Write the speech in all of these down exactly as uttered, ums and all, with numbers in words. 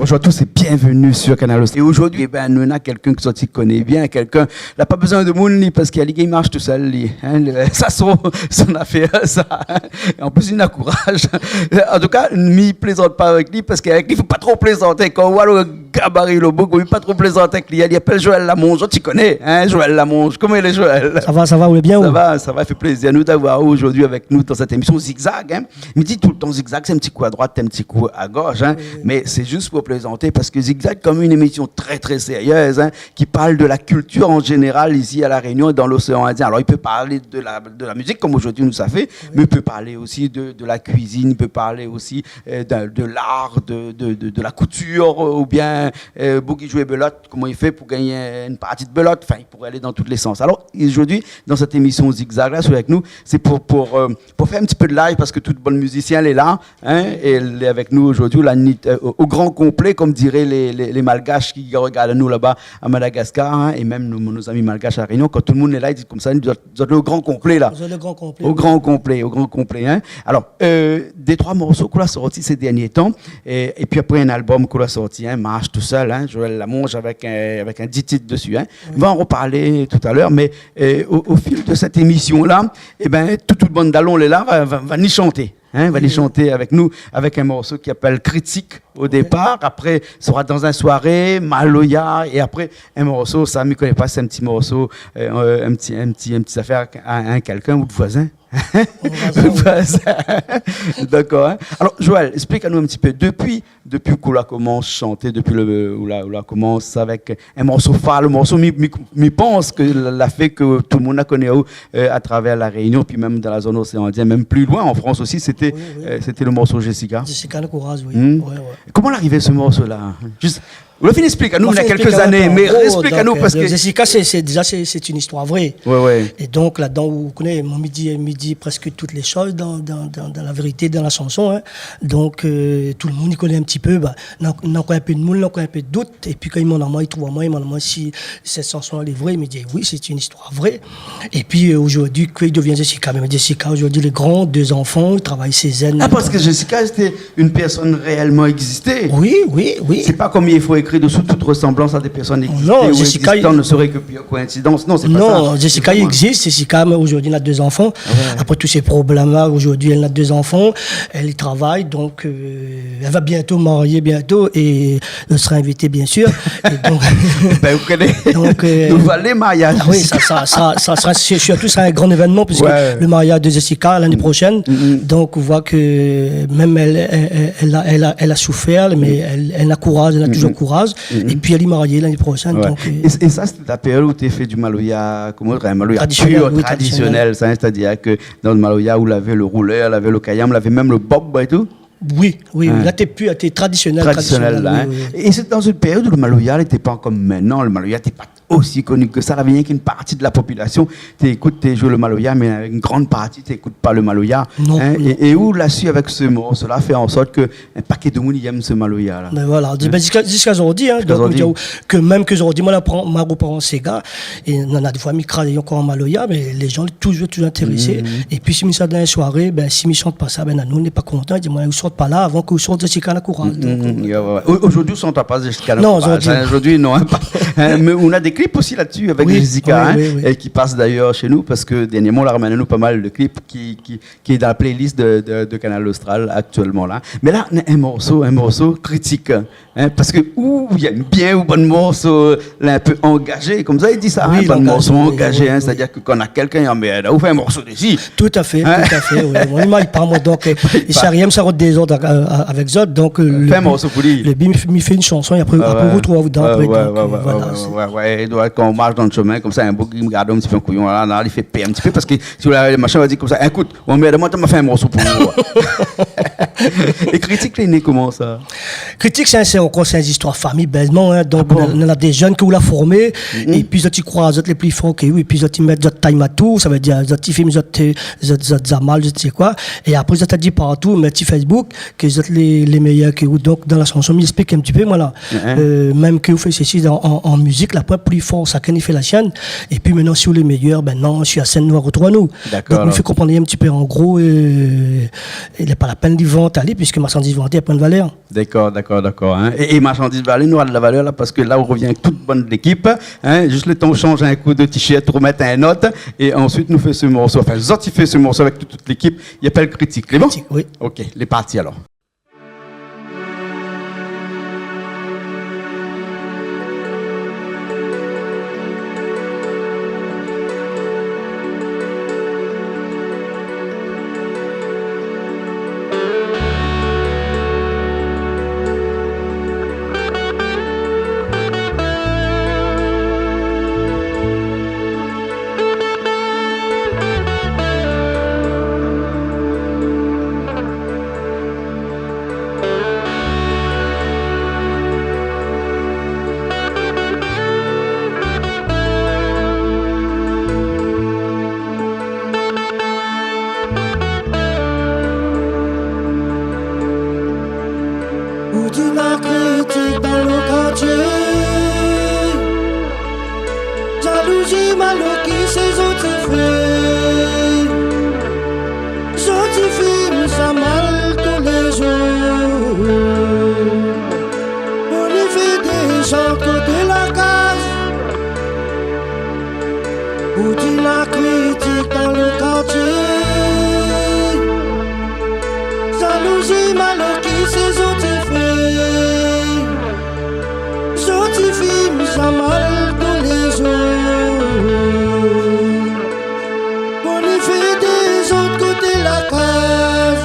Bonjour à tous et bienvenue sur Kanal Austral. É zordi, ébin, nou néna kèlkin ke zot i koné bien, kèlkin, la pa bezoin de moun, li, parske li gingn marsh tousèl, li, in, le, sa son, son afèr, sa, in. É an plis, li néna kouraz. An tou ka, mi plézant pa avèk li, parske avèk li, fo pa tro plézanté. Kan ou voi le gabari, le boug, fo pa tro plézant avèk li. Li apèl Joël Lamonge, zot i koné, in, Joël Lamonge. Koman i lé, Joël ? Sa va, sa va, ou lé bien, ou ? Sa va, sa va, i fé plézir anou d'avoir aou zordi avèk nou dan sèt émisyon Zigzag, in. Mi di toultan Zigzag, sé in ti kou a droit, in ti kou a gosh, in. Oui, oui. Mé sé zis pou plézanté, parske Zigzag, kom in émisyon trè, trè sérièz, in, ki parl de la kiltir an zénéral isi a La Rényon é dan l'Oséan Indien. Alor, i pé parl de la, de la mizik, kom zordi nou sa fé, oui, mé i pé parl osi de, de la kuizine, i pé parl osi, euh, de, de lar, de, de, de, de la koutir, euh, oubien, euh, boug i zoué belot, koman i fé pou gingn in parti de belot. Anfin, i pouré alé dan tout lé sans. Alor, zordi, dan sèt émisyon Zigzag la, sé avèk nou, sé pou, pou, euh, pou fé in ti pé de live, parske tout bann mizisien lé la, in, é lé avèk nou zordi, la nit, euh, o, o gran konplé, kom diré lé, lé, lé Malgash ki rogard anou laba a Madagaskar, in, é mèm nout, nout zami malgash a La Rényon, kan tout le moun lé la, i di konmsa, zot, zot lé o gran konplé, la. Zot lé o gran konplé, oui. O gran konplé, o gran konplé, in. Alor, euh, dé, troi morso k'ou la sorti sé dèrnié tan, é, épi apré in albom k'ou la sorti, in, Marsh Tousèl, in, Joël Lamonge avèk in, avèk in dis tit dési, in. Oui. Nou va an reparlé talèr, mé, euh, o, o fil de sèt émisyon la, ébin, tout, tout bann dalon lé la, va, va, va ni shanté, in, va ni shanté avèk nou, avèk in morso ki apèl Kritik o dépar, apré sra Dan in soiré, Maloya, é apré in morso, sa, mi koné pa, sé in ti morso, euh, in ti, in ti, in ti zafèr a in kèlkin, out voizin. Mon voizin, oui. Dakor, in. Alor, Joël, ésplik anou in ti pé, dépi, dépi k'ou la komans shanté, dépi le, ou la, ou la komans avèk in morso far, le morso, mi, mi, mi pans ke la, la fé ke tout le moun la koné aou, euh, atravèr La Rényon, pi mèm dan la zone Océan Indien, mèm pli loin, an Frans osi, sété, oui, oui, euh, sété le morso Jessica. Jessica Nakouraz, oui. Hmm. Ouais, ouais. Koman la arivé, se morso-la ? Zis, ou la fini ésplik anou, néna kèlk zané, mé réésplik anou, parske Jessica, sé, sé, déza, sé, sé in istoir vré. Ouais, ouais. É donk, ladan, ou koné, moin, mi di, mi di prèsk tout lé shoz dan, dan, dan, dan la vérité, dan la shanson, in. Donk, euh, tout le moun i koné in ti pé, ba, néna, néna ankor in pé de moun, néna ankor in pé de dout. Épi kan i mont amoin, i trouv amoin, i mont amoin si sèt shanson lé vré, mi di, oui, sé in istoir vré. Épi, euh, zordi, kosa i devien Jessica ? Mé Jessica, zordi, lé gran, dé zanfan, i travay sé zèn. Ah, parske Jessica, sété in pèrsone réèlman égzisté. Oui, oui, oui. Sé pa kom i fo ékri désou, toute ressemblance à des personnes existantes ne serait que pure coïncidence. Non, Jessica, non, sé pa sa. Non, Jessica i égzis, Jessica, mé zordi, èl na dé zanfan. Ouais. Apré tout sé problèm-la, zordi, èl na dé zanfan, èl i travay, donk, euh, èl va bientôt marié, bientôt, é, euh, sra invité, bien sûr. É donk, bin, ou koné, donk, euh, nou va alé mariaz. Ah oui, sa, sa, sa, sa sra, sé sirtou, sa in gran événman, puisk le mariaz de Jessica, lané proshèn. Mm, mm. Donk, ou voi ke mèm èl, èl, èl, èl la, èl la, èl la soufèr, mé èl, èl na kouraz, èl na toujour kouraz. Mm, mm. Épi, èl lé marié lané proshèn, donk, euh, é, é sa, sété la périod ousa ou té fé du maloya, koman, in maloya tradisionèl, pur, oui, tradisionèl, sa, in, sétadir ke dan le maloya, ou lavé le roulèr, lavé le kayam, lavé mèm le bob é tout. Oui, oui, oui. La té pur, té tradisionèl, tradisionèl, la, oui, oui. É sé dan in périod ousa le maloya lété pa kom koméla, le maloya lété pa osi koni ke sa, lavé rienk in parti de la popilasion té ékout, té zoué le maloya, mé in gran parti té ékout pa le maloya. Non, non. É, é ou la su avèk se morso-la, fé an sort ke in pakèt de moun i èm se maloya-la. Bin voilà, bin, ziska, ziska zordi, in, donk, ziska zordi. Ke mèm ke zordi, moin la pran, ma repran séga, é néna dé foi, mi kraz ankor an maloya, mé lé zan lé toujour, toujour intérésé. Mm. Épi, si mi sort dan in soiré, bin, si mi shant pa sa, bin, nou, nou lé pa kontan. I di, moin, ou sort pa la avan ke ou sort Jessica Nakouraz. Mm, donk, mm, euh, ouais, ouais. O-, zordi, ou shant pa Jessica Nakouraz, non, zordi, in, zordi, non, in, pa, in, mé ou na dé klip osi la-dsi avèk Jessica, oui, in, oui, oui, é ki pas dayèr shé nou, parske dèrnièrman, ou la ramèn anou pa mal de klip ki, ki, ki lé dan la playlist de, de, de Kanal Austral aktièlman la. Mé la, in morso, in morso Kritik, in, parske ou, ou èm bien, ou bann morso, euh, lé in pé angazé, konmsa i di sa, oui, in, bann morso angazé, oui, angazé, oui, in, oui. Sétadir ke kan néna kèlkin i anmèrd, ou fé in morso dési. Tout à fait, tout à fait, oui. Moin, mi may pa, moin, donk, euh, si mi èm sa rod dézord, euh, avèk zot, donk, euh, le, fé in morso pou li. Le bi, mi fé, mi fé in shanson, é apré, apré, ou retrouv adan, ouais, apré, ouais, donk, euh, voilà, ouais, sé ouais, ouais. É donk, kan ou marsh dan le shomin, konmsa, in boug i gard aou in ti pé an kouyon, la, la, li fé pèr in ti pé, parske si ou la, le mashin va dir konmsa, ékout, ou anmèrd amoin, atann, ma fé in morso pou ou. É Kritik, lé né koman sa ? Kritik, sé, sé ankor, sé in zistoir fami, bèlman, in. Donk, ah bon ? Néna, néna dé jenn ke ou la formé, épi zot i kroi zot lé pli for ke ou, épi zot i mèt zot time à tout, sa vé dir, zot i fé zot, euh, zot, zot zamal, zot sé koi. É apré, zot i di partou, mèt si Facebook, ke zot lé, lé méyèr ke ou. Donk, dan la shanson, mi ésplik in ti pé, moin la. Euh, mèm ke ou fé sesi an, an, an mizik, la poin pli i fé, shakinn i fé la sienn. Épi mintnan, si ou lé méyèr, bin non, si la sèn nou artrouv anou. Dakor. Donk nou fé konprann in ti pé an gro, euh, lé pa la pèn li vant ali, piske marsandiz vanté na pwin valèr. Dakor, dakor, dakor, hein. É, é marsandiz valèr, nou nora la valèr la, paske la ou rovien avèk tout bann lékip, hein. Zis lo tan ou sanz in kou de t-shirt, ou romèt in not, é ansuit nou fé se morso. Anfin, zot i fé se morso avèk tout, tout lékip. I apèl Kritik. Lé bon ? Kritik, oui. Ok, lé parti alor. Ou di la kritik dan lo kartié. Jalouzi, maloki, sé zot i fé. Zot i fé sa mal toulézour. Ou i fé dézord koté la kaz. Ou di la kritik dan lo kartié. Jalouzi, maloki, sé zot i fé. Zot i fé sa mal toulézour. Ou i fé dézord koté la kaz.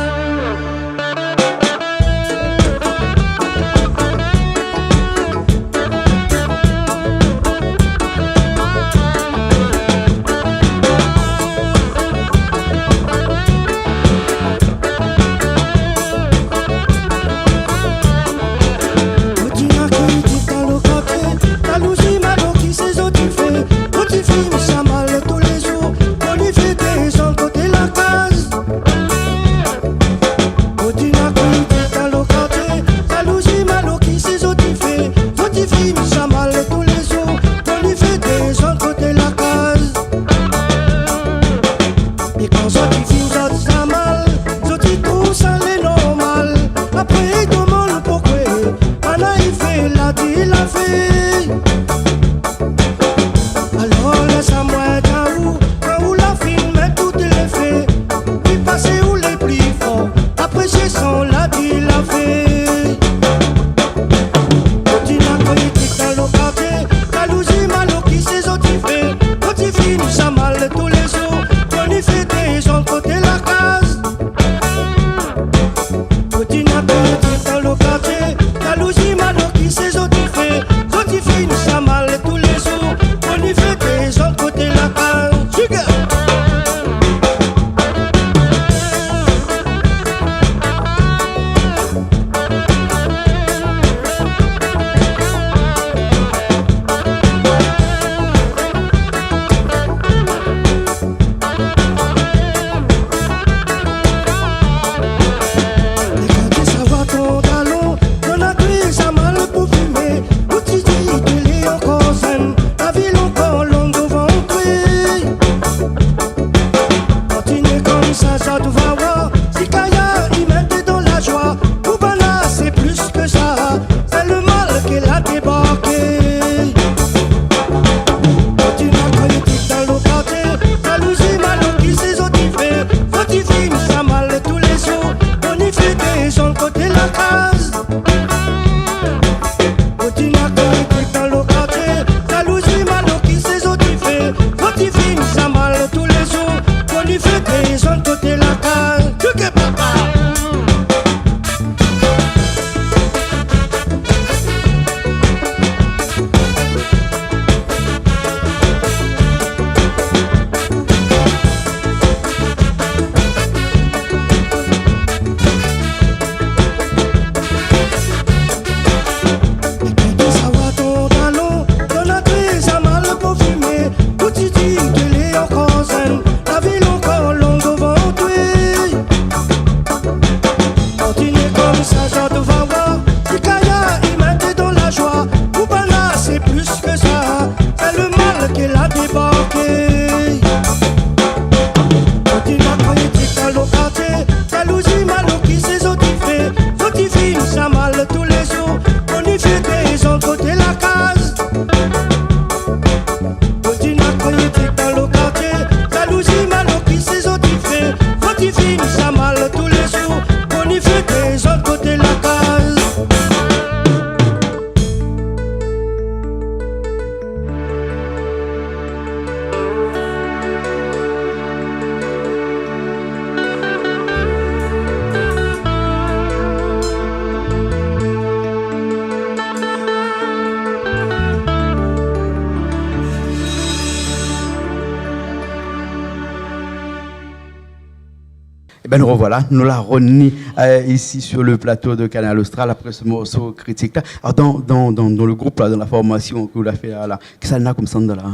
Bin, nou rovoila, nou la revni, euh, isi sur le plato de Kanal Austral apré se morso Kritik la. Alor, dan, dan, dan, dan le group la, dan la formasion ke ou la fé la, la, kisa néna konmsa la ?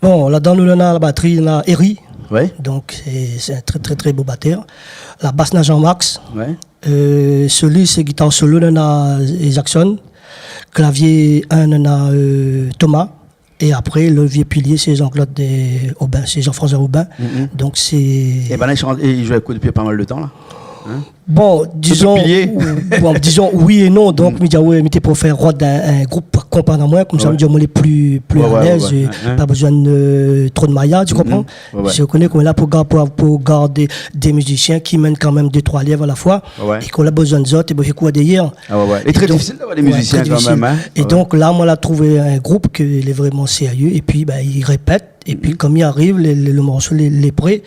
Bon, ladan nou néna la batri, néna Eri. Ouais. Donk, sé, sé in trè, trè, trè bo batèr. La bas, néna Jean-Max. Ouais. Euh, solis é gitar solo, néna Jackson. Klavié in, néna, euh, Thomas. É apré, le vié pilié, sé Jean-Claude, euh, Aubin, sé Jean-François Aubin. Mhm. Donk, sé... É bin, la, i shant, é i zoué avèk ou dopi pa mal de tan, la ? Hein ? Bon, dizon, pilié. Ou, bon, dizon oui é non. Donk, mi di, ah ouais, mi té pou fé rod in, in group konpar amoin, konmsa, ouais, mi di, moin lé pli, pli alèz, ouais, ouais, euh, pa bezoin de, euh, tro de mayaz, ou konpran ? Ouais, ouais. Ou koné, konm la, pou gard, pou, pou gard dé, dé mizisien ki mèn kan mèm dé, troi lièv a la foi, ouais, é ke la bezoin de zot, é bin, i kour dèrièr. Ah ouais, ouais. É trè difisil d'avoir dé mizisien kan mèm, hein. É donk la, moin la trouv in group ke lé vréman sérié, épi, bin, i répèt, épi kom i ariv, le, le, le morso lé, lé pré,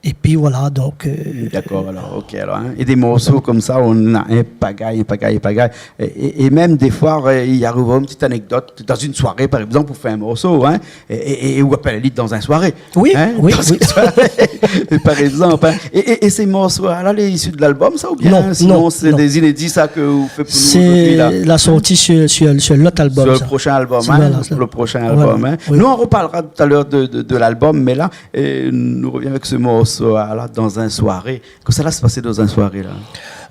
épi voilà, donk, euh... D'accord, alors, OK, alors, hein. É dé morso konmsa, ou néna in pagay, in pagay, in pagay. É, é, é mèm défoi, euh, i ariv in ti anekdot, dan in soiré, par égzanp, ou fé in morso, hein, é, é, é ou apèl ali dan in soiré. Oui, oui, oui. Par égzanp, hein. É, é, é sé morso la, lé isi de lalbom, sa, oubien sinon sé dé zinédi, sa, ke ou fé pou nou zordi la ? Non, non, sé la sorti sur, sur, sur lot albom, sa. Sur le prochain album, hein. Voilà, sa. Le prochain album, hein. Ouais, ouais. Nou, nou roparlra talèr de, de, de lalbom, mé la, euh, nou revien avèk se morso la, dan in soiré. Koman sa la pasé dan in soiré, la ?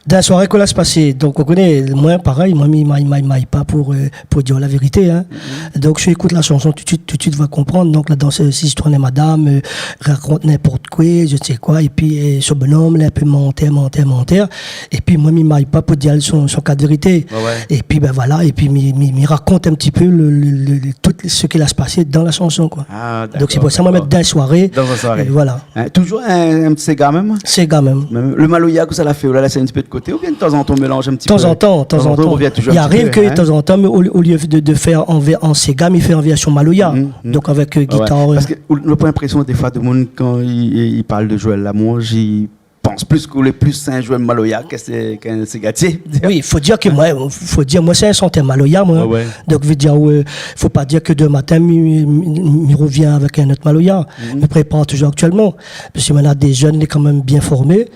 Dan in soiré, koman la pasé ? Donk, ou koné, moin, parèy, moin, mi may, may, may pa pou, euh, pou dir la vérité, hein. Mhm. Donk, si ou ékout la shanson tout de suite, tout de suite, ou va konprann. Donk, la, dan se, si i tourn madam, euh, rakont ninport koi, je ne sais quoi, épi, euh, se bonom, lé in pé mantèr, mantèr, mantèr. Épi, moin, mi may pa pou dir son, son kat vérité. Ouais, ouais. Épi, bin voilà, épi mi, mi, mi rakont in ti pé le, le, le, le, tout se ki la pasé dan la shanson, koi. Ah, d'accord, d'accord. Donk, sé pou sa, moin, mèt dan in soiré. Dan in soiré. É voilà. Hein, toujours in, in ti séga mèm ? Séga mèm. Mèm le maloya, kosa la fé, ou la lès in ti pé de koté, oubien de tanzantan ou mélanz in ti pé ? Tanzantan, tanzantan. Ou revien toujours in ti pé, hein ? I ariv ke tanzantan, mé o, olié de, de fé an vè-, an séga, mi fé an vèrsion maloya. Mhm, mhm. Donk avèk, euh, gitar, ouais, ouais. Parske ou, ou na pa linprésion, défoi, de moun, kan i, i, i parl de Joël Lamonge, i pans plis ke ou lé plis in zouèr maloya ke sé, ke ségatié. Oui, fo dir ke moin, fo dir, moin, sé in shantèr maloya, moin. Ouais, ouais. Donk, vé dir, euh, fo pa dir ke domin matin, mi, mi, mi revien avèk in not maloya. Mhm. Mi prépar toujours aktièlman. Parske moin néna dé jenn, lé kan mèm bien formé.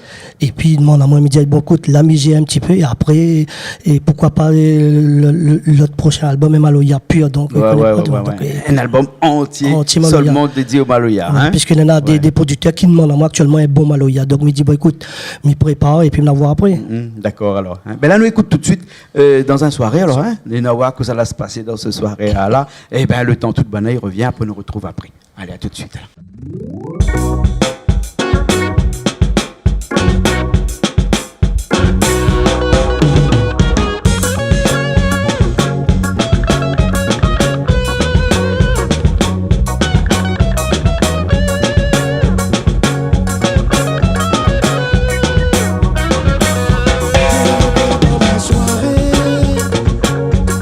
Épi, i domann amoin, mi di, bon, ékout, la mi zoué in ti pé, é apré, é poukoi pa, euh, le, le, lot proshin albom, in maloya pir, donk, ouais, ouais, ouais, ouais. Donk, euh, in albom antié, antié maloya, solman dédié o maloya, ouais, hein. Piske néna dé, ouais, dé prodiktèr ki domann amoin aktièlman in bon maloya. Donk, mi di, bon, ékout, mi prépar épi mi voi apré. Mm, d'accord, alor, hein. Bin la, nou ékout tout de suite, euh, dan in soiré, alor, hein. É nou va oir kosa la pasé dan se soiré-la. É bin, le tan tout bann-la i revien, apré nou retrouv apré. Alé, à tout de suite, alor. Soiré,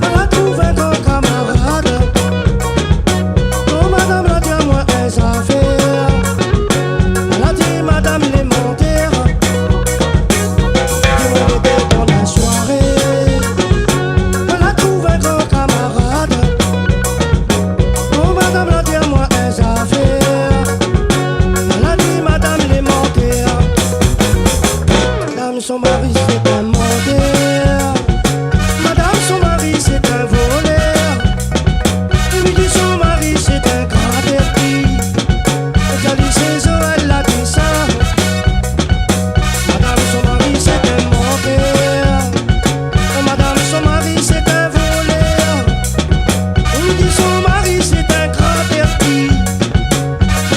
la trouv in gran kamarad. Bon, madam la di amoin in zafèr. La di, madam lé mantèr. Di amoin, lété dan la soiré, la trouv in gran kamarad. Bon, madam la di amoin in zafèr. La di, madam lé mantèr. Madam, son mari, sé in mantèr. Madam, son mari, sé in volèr. Li di son mari, sé in gratèr. Li di ali, sé Joël la di sa. Madam, son mari, sé in mantèr. Madam, son mari, sé in volèr. Li di son mari, sé in gratèr.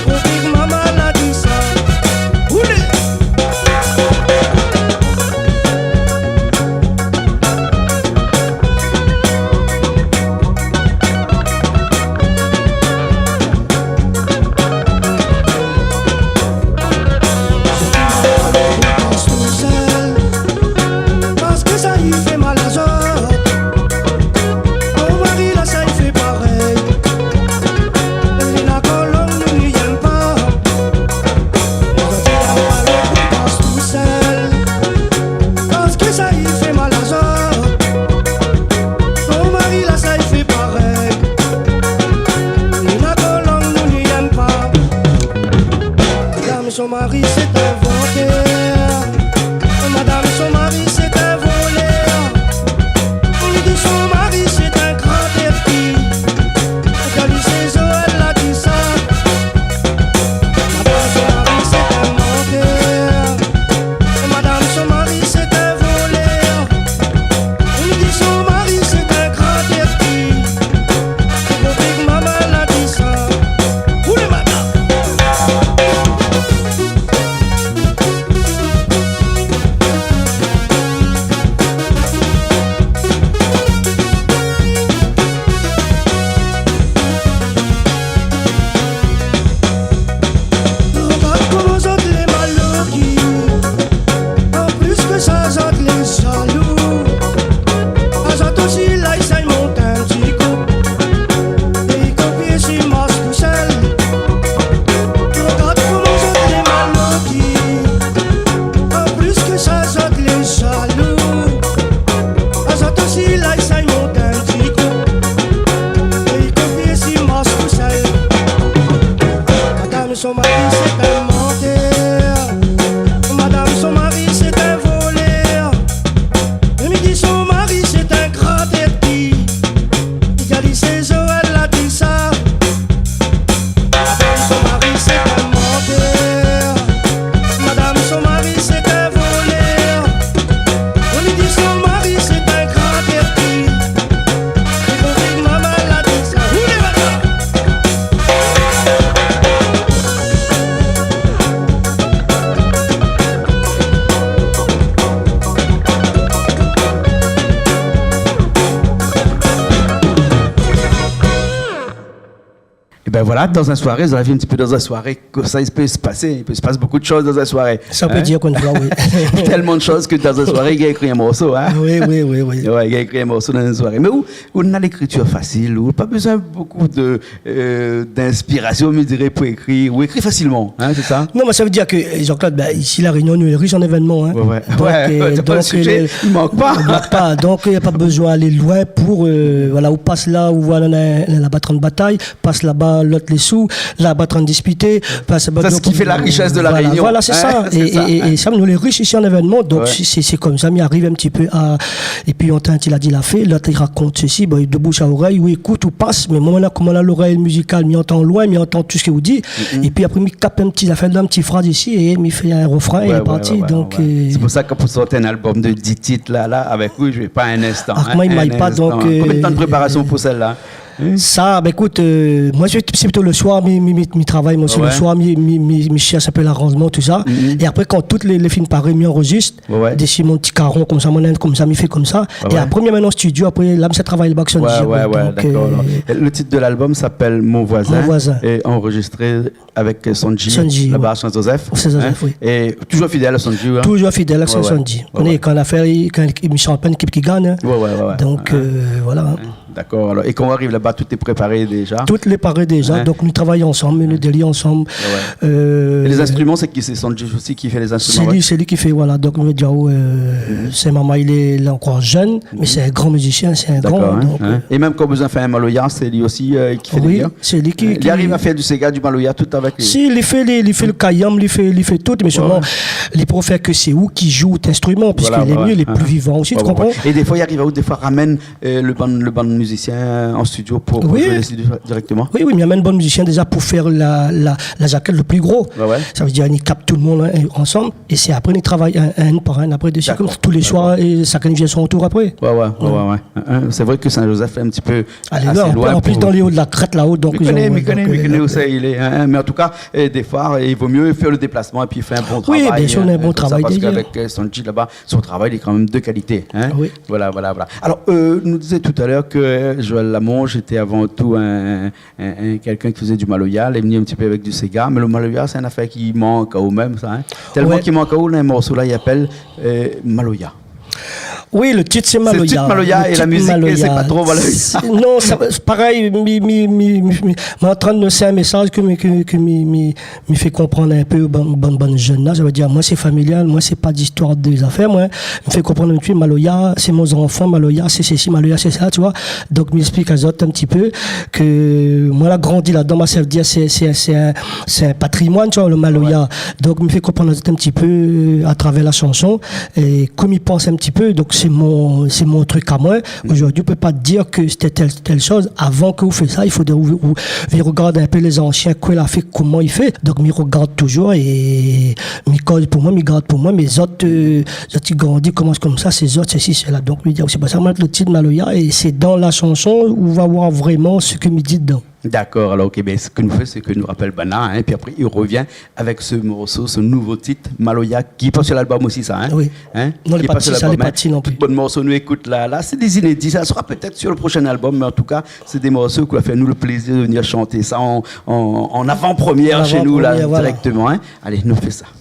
Ou konpran, maman la di sa. Oulé ! Voilà, dans un soirée, zot la vi in ti pé dans un soirée, koman sa i pé se pasé, i pé se pas bonpé de shoz dans un soirée. Sa i pé dir konmsa, oui. Tèlman de shoz ke dans un soirée, i gingn ékri in morso, hein. Oui, oui, oui, oui. Ouais, i gingn ékri in morso dans une soirée. Mé ou, ou na lékritir fasil, ou pa bezoin bonpé de, euh, d'inspirasion, mi diré, pou ékri, ou ékri fasilman, hein, sé sa ? Non, mé sa i vé dir ke, euh, Jean-Claude, ben, isi La Rénion, nou lé rish an événman, hein. Ouais, ouais. Donk, euh, donk, euh, i mank pa. I mank pa. Donk, euh, na pa bezoin alé loin pou, euh, voilà, ou pas la, ou voi la, la, la batrann batay, pas laba, lot lé sou, la batrann dispité, pas laba, donk, voilà, voilà, sé sa. Sa, sé sak i fé la richès de La Rénion. Hein, sé sa. É, é, é sa, nou lé rish isi an événman, donk sé, sé, sé konmsa, mi ariv in ti pé a, épi antann ti la di la fé, lot i rakont sesi, bon, de boush a orèy, ou ékout, ou pas, mé moin, la, koman la, lorèy mizikal, mi antann loin, mi antann tout sak ou di, épi apré, mi kap in ti zafèr, in ti fraz isi, é mi fé in refrin, é lé parti, donk, euh. Sé pou sa ke pou sort in album de dix titres la, la, avèk ou, mi vé pa in instan, hein, in instan. Konbien de tan de préparasion pou sèl-la ? Sa, ben, ékout, euh, moin, sé, sé plito le soir, mi, mi, mi, mi travay, moin, sé le soir, mi, mi, mi, mi shèrsh in pé laranzman, tout sa. É apré, kan tout lé, lé fine paré, mi anrozistr, dési mon ti karon, konmsa, mon inn, konmsa, mi fé konmsa. É apré, mi amenn an studio, apré, la, mi sa travay le bak Sonji, donk, euh, le titre de l'album s'appelle Mon voisin. Mon voisin. Et enregistré avec, euh, Sonji, Sonji, laba Saint-Joseph, hein, oui. Et toujours fidèle à Sonji, hein. Toujours fidèle à Sonji. Ouais, ouais. Ou koné, kan la fé, kan, mi shant pa in ékip ki gagn, hein. Ouais, ouais, ouais, ouais. Donk, euh, voilà, hein. D'accord, alors, et kan ou ariv laba, tout lé préparé déza ? Tout lé paré déza, donk nou travay ansanm, nou délir ansanm. Ouais, ouais. Euh, et les instruments, c'est qui ? C'est Sonji aussi qui fait les instruments, ouais ? Sé li, sé li ki fé, voilà. Donk, nou di, euh, sé momon, li lé, li lé ankor jenn, mé sé in gran mizisien, sé in gran, hein. D'accord, hein. É mèm kan ou bezoin fé in maloya, sé li osi, euh, ki fé lé lien. Oui, sé li ki, ki ariv a fé du séga, du maloya, tout avèk li. Si, li fé, li, li fé le kayanm, li fé, li fé tout, mé solman, li préfèr ke sé ou ki zoué out instriman, piske lé mié, lé pli vivan osi, ou konpran ? Ouais, ouais. É défoi, i ariv aou, défoi, ramenn, euh, le bann, le bann mizisien an studio pou, pou zoué lé studio dirèkteman ? Oui, oui, mi amenn bann mizisien déza pou fé la, la, la zakèt le pli gro. Ouais, ouais. Sa i vé dir, ni kap tout le moun, hein, ansanm. É sé apré, nou travay inn, inn par inn, apré, dési, konm tou lé soir, é shakinn i vien son tour apré. D'accord. Ouais, ouais, ouais, ouais. Hein, sé vré ke Saint-Joseph lé in ti pé asé loin. Alé, an plis, dan lé o de la krèt, la-o, donk, mi koné, mi koné, mi koné ousa i lé, hein, mé an tou ka, é défoi, i vo mié fé le déplasman épi fé in bon travay, hein. Oui, bien sûr, in bon travay dèrièr. Konmsa, parske avèk, euh, Sonji laba, son travay, lé kan mèm de kalité, hein. Oui. Voilà, voilà, voilà. Alors, euh, nou dizé talèr ke, euh, Joël Lamonge lété avan tou in, in, in, kèlkin ki fé du maloya, lé vni in ti pé avèk du séga, mé le maloya, sé in afèr ki mank aou mèm, sa, hein. Tèlman ki mank aou, la, in morso la, i apèl, euh, Maloya. Oui, le titre, sé Maloya. Sé le titre Maloya é la mizik, sé pa tro Maloya. Non, sa, sé parèy, mi, mi, mi, mi, mi, mi antann, sé in mésaz ke mi, ke, ke mi, mi, mi fé konprann in pé bann, bann, bann jenn la, sa i vé dir, moin, sé familial, moin, sé pa d'istwar de zafèr, moin. Mi fé konprann in pé maloya, sé mon zanfan, maloya, sé sesi, maloya, sé sa, tu vois. Donk, mi ésplik azot in ti pé ke moin la grandi ladan, ben, sa i vé dir, sé, sé, sé in, sé in patrimoine, tu vois, le maloya. Ouais. Donk, mi fé konprann azot in ti pé, euh, atravèr la shanson, é konm mi pans in ti pé, donk sé mon, sé mon trik amoin. Zordi, ou pé pa dir ke sété tèl, tèl shoz. Avan ke ou fé sa, i fodré ou, ou, ou rogard in pé lé zansien, kosa la fé, koman i fé. Donk, mi rogard touzour é mi koz pou moin, mi gard pou moin, mé zot, euh, zot i grandi, komans konmsa, sé zot, sé si, sé la. Donk, mi di, sé pou sa, moin, le titre Maloya, é sé dan la shanson ou va voir vréman sak mi di dedan. D'accord, alors, OK, ben, sak nou fé, sé ke nou rapèl banna, hein, épi apré, i revien avèk se morso, se nouvo tit, Maloya, ki lé pa su lalbom osi, sa, hein ? Oui. Hein ? Non, lé pa su lalbom, hein. Tout bann morso nou ékout la, la, sé dé zinédi, sa sera pétèt su le proshin albom, mé an tou ka, sé dé morso ke la fé anou le plézir de vnir shanté sa an, an, an avan-promièr shé nou, la, dirèkteman, hein. An avan-promièr, voilà. Alé, nou fé sa.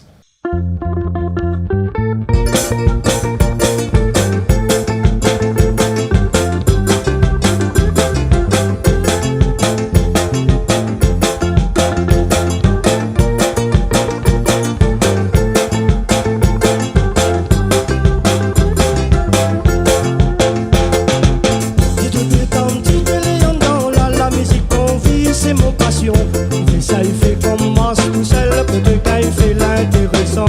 Di tout tan, ti télé andan la, la mizik konvi, sé mon pasion. Fé sa, i fé konm mas tousèl, pou té kay fé lintérésan.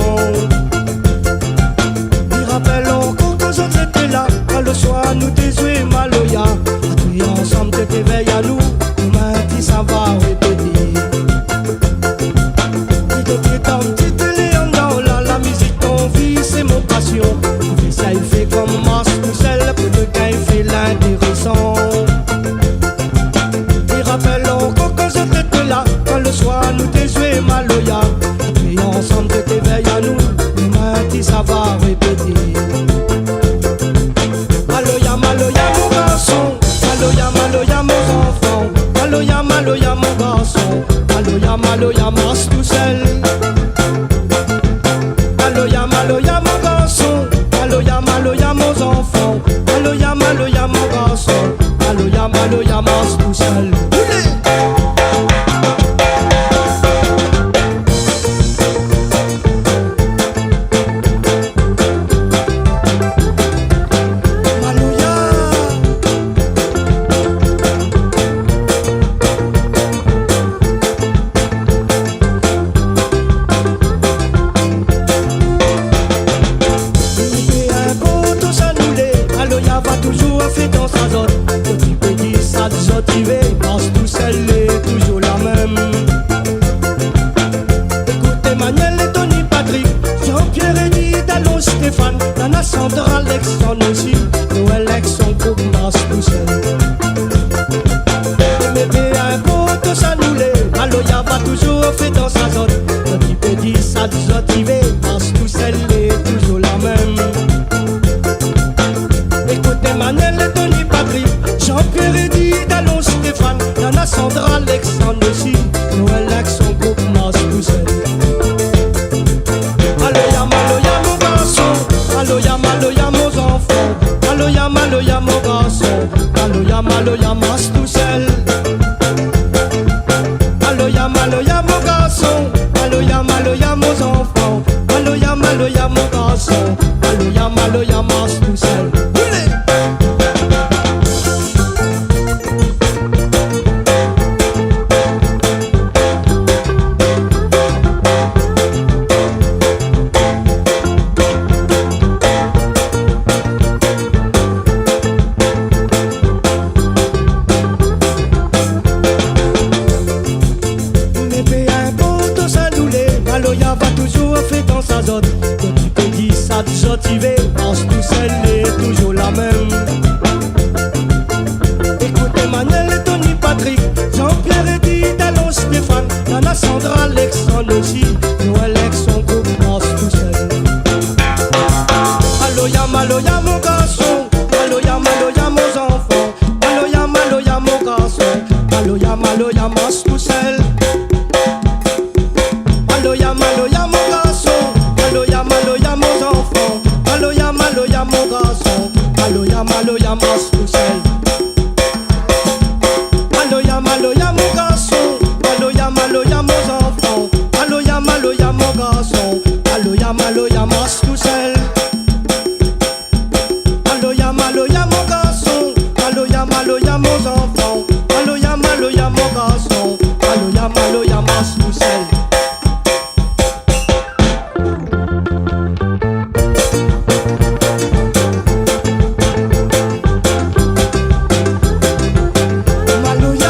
Mi rapèl ankor kan zot té la, kan le soir nou té zoué maloya. Atou ansanm té té vèy anou, konm in ti sava répété. Ti télé andan la, la mizik konvi, sé mon pasion. Fé sa, i fé konm mas tousèl, pou té kay fé lintérésan. Mi rapèl ankor kan zot té la, kan le soir nou té zoué maloya. Api ansanm té té vèy anou, konm in ti sava répété. Maloya, maloya, mon garson. Maloya, maloya, mon zanfan. Maloya, maloya, mon garson. Pierre Eddy, Dalon Stéphane, nana Sandra, Alexandre osi, Noël èk son group Marche Tout Seul. Maloya, maloya, mon garson, maloya, maloya, mon zanfan, maloya, maloya, mon garson, maloya, maloya, marche tout seul. Maloya, maloya, mon garson, maloya, maloya, mon zanfan, maloya, maloya, mon garson, maloya, maloya, marche tout seul. Oulé ! Mé pé inport ousa nou lé, maloya va touzour fé dans azot. Kan i pé di sa zot i vé, Marche Tout Seul lé touzour la mèm. Ékout Emmanuel, Tony, Patrick, Jean-Pierre Eddy, Dalon Stéphane, nana Sandra, Alexandre osi, Noël èk son group Marche Tout Seul. Maloya, maloya, mon garson, maloya, maloya, mon zanfan, maloya, maloya, mon garson, maloya, maloya, marche tout seul. Maloya, maloya, mon garson, maloya, maloya, mon zanfan, maloya, maloya, mon garson, maloya, maloya, marche tout seul. Maloya, maloya, mon garson, maloya, maloya, mon zanfan, maloya, maloya, mon garson, maloya, maloya, marche tout seul. Maloya, maloya, mon garson, maloya, maloya, mon zanfan, maloya, maloya, mon garson, maloya, maloya, marche tout seul. Maloya.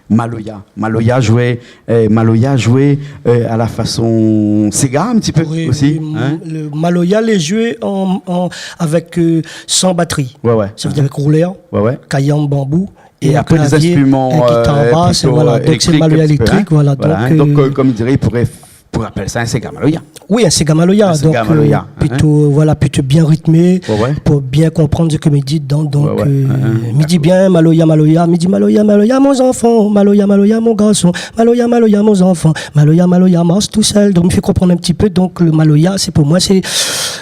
Maloya. Maloya zoué, euh, maloya zoué, euh, à la façon séga, un petit peu aussi, hein ? Oui, oui, le maloya lé zoué en, en, avec, euh, sans batterie. Ouais, ouais. Ça veut dire avec rouleur, ouais, ouais, kayanm, bambou, et un clavier, un guitare basse, et voilà. Et après des instruments, euh, électriques un petit peu, hein ? Donc c'est maloya électrique, voilà. Voilà, hein. Donc, euh, comme dirait, il pourrait, pour appeler ça un séga maloya. Oui, un séga maloya. Un séga maloya, hein. Donc, euh, plutôt, voilà, plutôt bien rythmé, ouais, ouais, pour bien comprendre ce que mi di dedans. Donc, ouais, ouais, euh, hein, hein, mi di bien maloya, maloya, mi di maloya, maloya, mon zanfan, maloya, maloya, mon garson, maloya, maloya, mon zanfan, maloya, maloya, marche tout seul. Donc, mi fé konprann in ti pé. Donc, le maloya, c'est, pour moi, c'est,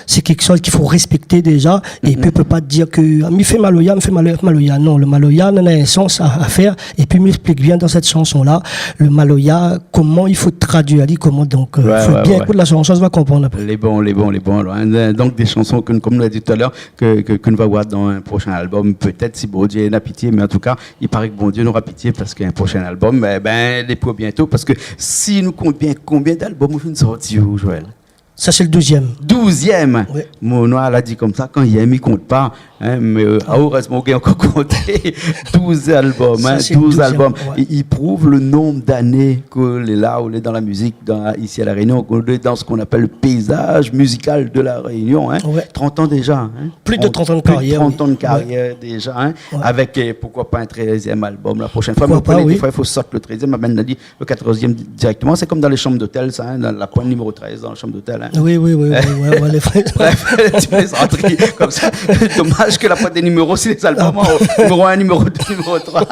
c'est quelque chose qu'il faut respecter déjà. Et puis, on peut pas dire que, ah, mi fé maloya, mi fé maloya, maloya. Non, le maloya, nana in sans à, à faire. Et puis, mi explik bien dans cette chanson-là, le maloya, comment il faut traduire, li, comment, donc, euh, ouais, faut bien écouter la chanson, tu vas comprendre après. Lé bon, lé bon, lé bon, alor, hein. Donc, des chansons que, comme on l'a dit tout à l'heure, que, que, que nou va voir dans un prochain album, peut-être, si Bondié néna pitié, mais en tout cas, il paraît que Bondié nora pitié parce qu'un prochain album, eh ben, lé pou bientôt, parce que si nou kont bien, combien d'albums ou fine sorti, ou, Joël ? Ça, c'est le douzième. Douzième. Oui. Mon noir la di konmsa, kan i yèm, i kont pa, hein, mais, euh, ah, heureusement, ou gingn ankor konté. Douze albums, hein, douze albums. Ça, c'est le douzième, ouais. I, i prouv le nombre d'années que lé la, ou lé dans la musique, dans, ici à La Réunion, qu'on est dans ce qu'on appelle le paysage musical de La Réunion, hein. Ouais. Trente ans déjà, hein. Plus de trente ans de carrière, oui. Plus de trente ans de carrière déjà, hein. Ouais. Avec, euh, pourquoi pas un treizième album la prochaine fois. Pourquoi pas, oui. Mais on connaît, des fois, il faut sortir le treizième, amèn ali le quatorzième di-, directement. C'est comme dans les chambres d'hôtel, ça, hein, la, la pointe numéro treize dans la chambre d'hôtel, hein. Oui, oui, oui, oui, ouais, ouais, les vrais. Bref, ti plaisanterie comme ça. Dommage que la pointe des numéros, c'est les albums, hein, numéro un, numéro deux, numéro trois.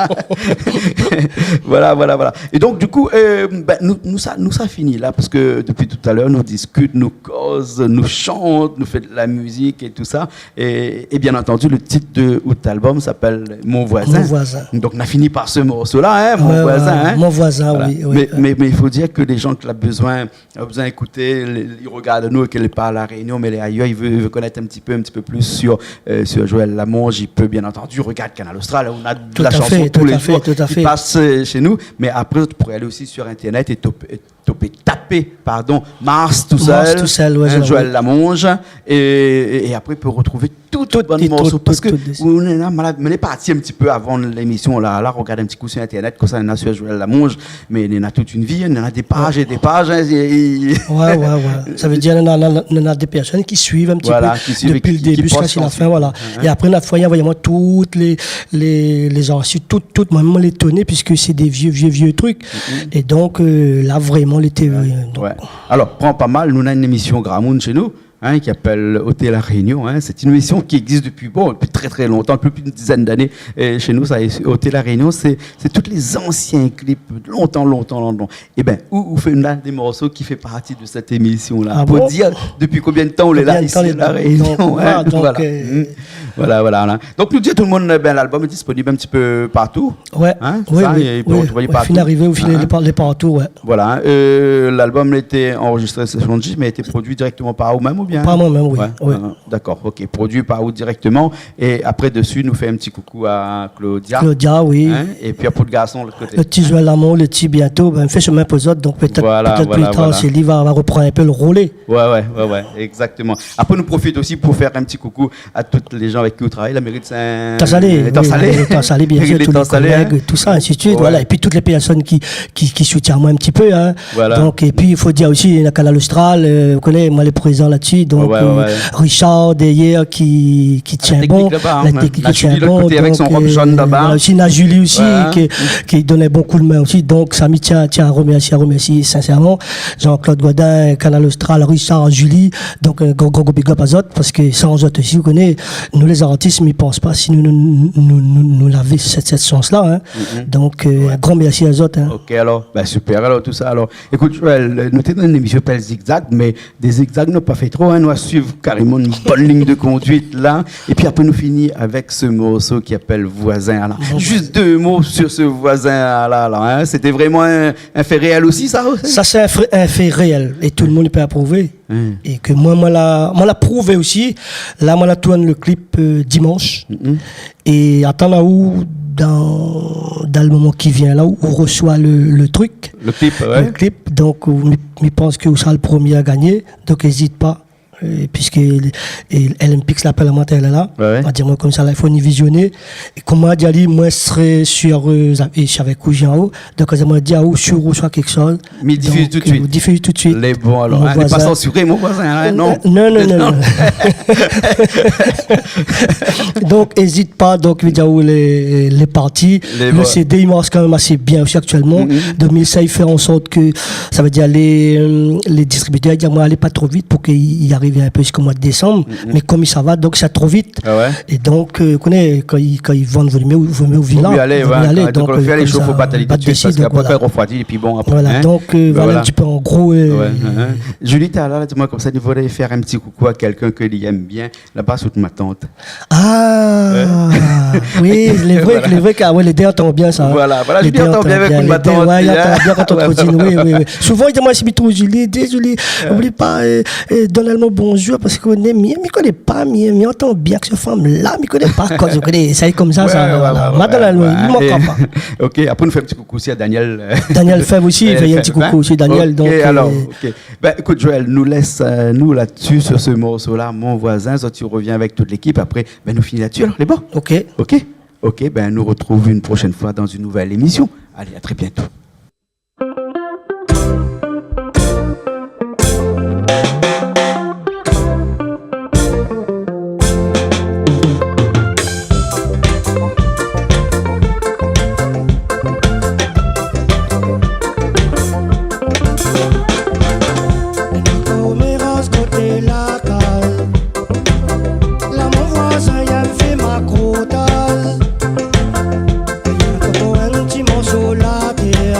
Voilà, voilà, voilà. Et donc, du coup, euh, ben, nou, nou sa, nou sa fini la, parce que depuis tout à l'heure, nou diskit, nou koz, nou shant, nou fé de la musique et tout ça. Et, et bien entendu, le titre de out album s'appelle Mon Voisin. Mon Voisin. Donc, on a fini par ce morceau-là, hein, Mon Voisin, hein. Ouais, ouais, Mon Voisin, oui, oui. Voilà. Mais, mais, mais il faut dire que les gens qui ont besoin, ont besoin d'écouter, les, ils regardent nous, qu'elle n'est pas à La Réunion, mais elle est ailleurs, ils veulent, ils veulent connaître un petit peu, un petit peu plus sur, euh, sur Joël Lamonge. Il peut, bien entendu, regarder Kanal Austral. On a de la chanson tous les jours qui passe, euh, chez nous. Tout à fait, tout à fait, tout à fait. Mais après, tu pourrais aller aussi sur Internet et top-, et topé, tap P, pardon, Mars Tousèl, Mars Tousèl, ouais, hein, Joël Lamonge. Joël Lamonge, é, é, é apré, i pé retrouv tout bann morso, parske nou néna, nou lé parti in ti pé avan lémisyon la, la, rogard in ti kou si internet, konsa néna si Joël Lamonge, mé néna tout in vi, néna dé paz é dé paz, hein, é, é... Ouais, ouais, ouais. Sa i vé dir, néna, néna, néna dé pèrsone ki suiv in ti pé dopi lo début ziska la fin, voilà. Voilà, ki suiv é ki, ki, ki, ki pran soin, hein. É apré, la foi, li la anvoy amoin tout lé, lé, lé zartis, tout, tout, moin mèm, moin lé étoné, puiske sé dé vié, vié, vié trik. Mm. É donk, euh, la, vréman, lété, euh, donk, ouais. Alor, pran pa mal, nou néna in émisyon gramoun shé nou, hein, ki apèl Oté La Rényon, hein. Sé in émisyon ki égzis dopi, bon, dopi trè, trè lontan, plis, plis d'in dizèn d'ané. É shé nou, sa, Oté La Rényon, sé, sé tout lé zansien klip, lontan, lontan, lontan. Ében, ou, ou fé, néna dé morso ki fé parti de sèt émisyon la. Ah bon ? Pou dir dopi konbien d'tan ou lé la isi La Rényon, hein. Konbien d'tan, donk, voilà, donk, voilà. Euh, hmm. Voilà, voilà, voilà. Donk, nou di tout lo moun, ében, lalbom lé disponib in ti pé partou. Ouais, oui, oui, oui. Hein, sa, i pé retrouv partou. Fine arivé, ou fine, hein, lé par-, lé partou, ouais. Voilà, hein. Euh, lalbom lété anrozistré shé Sonji, mé lété produi dirèkteman par ou mèm oubien ? Par moin mèm, oui, oui. Ouais, hein, dakor, OK. Produi par ou dirèkteman. É apré, dési, nou fé in ti koukou a Claudia. Claudia, oui. Hein ? É pi, apré, lo garson, lot koté. Lo ti Joël Lamonge, lo ti bientôt, ben, fé shomin pou zot, donk pétèt, voilà, pétèt pli tar, sé li va, va reprann in pé lo rolé. Ouais, ouais, ouais, ouais, égzakteman. Apré, nou profit osi pou fé in ti koukou a tout lé jan avèk ki ou travay, la méri de Sin-, Tan Salé, oui, Tan Salé. La méri de Tan Salé, bien sir, tout lé kolèg, tousa, insi de suit, ouais, voilà. É pi tout lé pèrsone ki, ki, ki soutien amoin in ti pé, hein. Voilà. Donk, é pi, i fo dir osi, néna Kanal Austral, euh, ou koné, moin lé prézan la-dsi, donk, ouais, ouais, euh, ouais, Richard dèrièr ki, ki tien bon. La teknik laba, hein. La teknik ki tien bon, donk, euh, voilà, osi, néna Julie osi, ki, ki donn in bon kou d'min osi. Donk, sa, mi tien, tien a remèrsié, a remèrsié sinsèrman. Jean-Claude Godin, Kanal Austral, Richard, Julie. Donk, euh, gro, gro, gro big up azot, parske san zot osi, ou koné, nou lé zartis, mi pans pa si nou, nou, nou, nou, nou lavé sèt, sèt shans-la, hein. Mhm. Donk, euh, ouais, in gran mèrsi azot, hein. OK, alor, ben, super, alor, tousa, alor. Ékout, Joël, euh, nou té dan in émisyon i apèl Zigzag, mé dé zigzag, nou la pa fé tro, hein, nou la suiv karéman in bone lign de konduit, la. É pi apré, nou fini avèk se morso ki apèl Voisin, la. Bon. Zis dé mo si se Voisin, la, la, hein. Sété vréman in, in fé réèl osi, sa, osi ? Sa, sé in fé, in fé réèl. É tout lo moun i pé aprouvé. Hmm. É ke moin, moin la, moin la prouvé osi. La, moin la tourn lo klip, euh, dimansh. Mhm. É atann aou dan, dan lo moman ki vien la, ou, ou resoi lo, lo trik. Lo klip, ouais. Lo klip. Donk, mi, mi pans ke ou sra lo promié a gagné. Donk, ézit pa. Euh, puiske, euh, L M P X la apèl amoin talèr la. Ouais, ouais. La di amoin konmsa la, i fo ni vizioné. É konm moin la di ali, moin sré sur, euh, é sé avèk ou, Jean-O. Donk, la di amoin, si ou resoi kékshoz, mi difiz tout de suit. Donk, euh, difiz tout de suit. Lé bon, alor. Mon Voisin. Hein, lé pa sansuré, Mon Voisin, hein, non ? Euh, non, non, non, non. Donk, ézit pa, donk, mi di aou, lé, lé parti. Lé bon. Lo CD, i marsh kanmèm asé bien osi aktièlman. Mhm. Donk, mi éséy fé an sort ke, sa i vé dir, lé, euh, lé distribitèr i di amoin, alé pa tro vit pou ke i, i ariv in pé ziska mois de désanm. Mhm. Mé konm i sava, donk, sa tro vit. Ah ouais ? É donk, euh, ou koné, kan i, kan i vann, vo mié, vo mié ou vila. Vo mié alé, ouais, donk, kan, euh, kan i fé lé shoz, fo pa alé tout de suit, parske apré, kan i refroidi, épi bon, apré, hein. Voilà, donk, euh, voilà in ti pé an gro, euh. Ouais, hein, hein. Julie, talèr la, la di amoin konmsa, nou voudré fé in ti koukou a kèlkin ke li èm bien. Laba, sé out matant. Ah, oui, lé vré, lé vré ke, ah ouais, lé dé i antann bien sa, hein. Voilà, voilà, lé dé i antann bien avèk out matant, ouais, i antann bien kan ou kozine, oui, oui, oui. Souvan, i di amoin, si mi trouv Julie, di Julie, oubli pa, euh, euh, donn amoin bonzour, parske mi, mi koné pa, mi, mi antann bien èk se fanm-la, mi koné pa, kan mi koné, sa lé konmsa, sa, ouais, voilà. Ouais, ouais, ouais. Madam la, ouais, li mank pa. OK, apré, nou fé in ti koukou osi a Daniel, euh, Daniel Fèv osi, Daniel Fèv, hein. Fé in ti koukou osi, Daniel, donk, OK, alor, euh, OK. Ben, ékout, Joël, nou lès, euh, nou la-dsi, sur se morso-la, Mon Voisin, zot i revien avèk tout lékip. Apré, ben, nou fini la-dsi, alor, lé bon ? OK. OK ? OK, ben, nou retrouv in proshèn foi dan in nouvèl émisyon. Alé, a trè bientôt. Koméras koté la kaz, la mon voizin i èm fé makrotaj. Rienk pou in ti morso la tèr,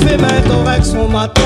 Fé mé korèk son matin.